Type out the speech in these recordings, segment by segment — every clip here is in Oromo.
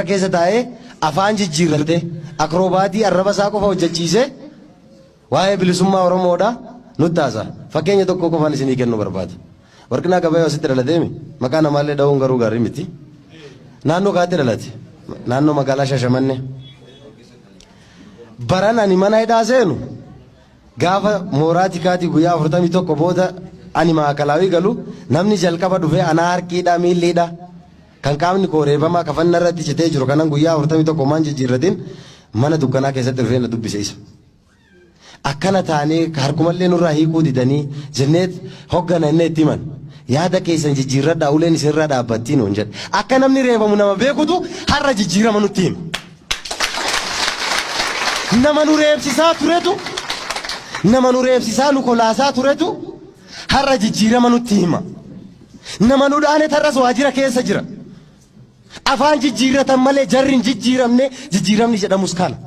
Keessa taa'ee afaan jijjiirrate, akroobaatii arraba isaa qofa hojjechiisee waa'ee bilisummaa Oromoodha nutti haasa'a. Fakkeenya tokko qofaan isinii kennuu barbaada. Warqinaa Gabayoo asitti dhalateemi. Maqaa namaallee dha'uun garuu gaarii miti. Naannoo kaatti dhalate. Naannoo magaalaa Shashamannee. Baran ani mana hidhaa seenu, gaafa mooraa tikaatii guyyaa 41 booda ani maakalaawii galu, namni jalqaba dhufee anaa harkiidha miilliidha kan qaamni koo reebamaa kafanna irratti citee jiru kanan guyyaa 41 maan jijjiirratin mana dukkanaa keessatti dhufee na dubbise isa. Akkana taanee harkumallee nurraa hiikuu didanii jenneet hoggana inni itti himan. Yaada keessan jijjiirradhaa, uleen isinirraa dhaabbattii nuun jedhe. Akka namni reebamu nama beekutu har'a jijjiirama nutti hima. Nama nu reebsisaa turetu, nama nu reebsisaa nu kolaasaa turetu har'a jijjiirama nutti hima. Nama nu dhaane har'as waajjira keessa jira. Afaan jijjiirratan malee jarri hin jijjiiramne, jijjiiramni jedhamus kana.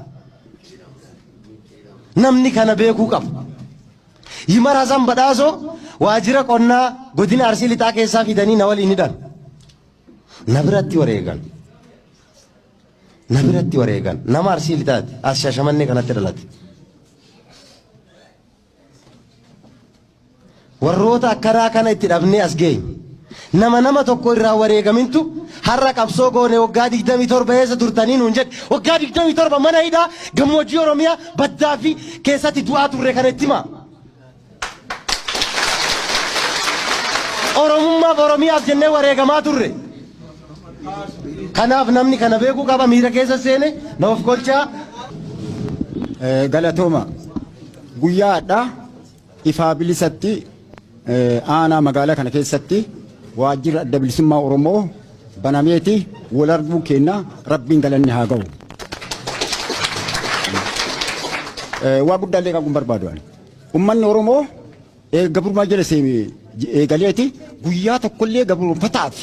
Namni kana beekuu qaba. Yimar Hasan Badhaasoo waajjira qonnaa godina Arsii Lixaa keessaa fidanii na waliin hidhan. Na biratti wareegan. Na biratti wareegan. Nama Arsii Lixaati. As Shashamannee kanatti dhalate. Warroota akkanaa kana itti dhabnee as geenye. Nama tokko irraa wareegamintu har'a qabsoo goone waggaa 27 eessa turtanii nuun jedhe. Waggaa 27 mana hidhaa gammoojjii Oromiyaa baddaa fi keessatti du'aa turre kana itti himaa. Oromummaaf Oromiyaaf jennee wareegamaa turre. Kanaaf namni kana beekuu qaba, miira keessa seene na of kolchaa. Galatooma. Guyyaa har'aa ifaa bilisatti aanaa magaalaa kana keessatti waajjirri Adda Bilisummaa Oromoo banameeti wal arguu keenya Rabbiin galanni haa ga'u. Waa guddaallee qabuun barbaadu ani. Uummanni Oromoo gabrummaa jala seeme eegaleeti guyyaa tokkollee gabroonfataaf.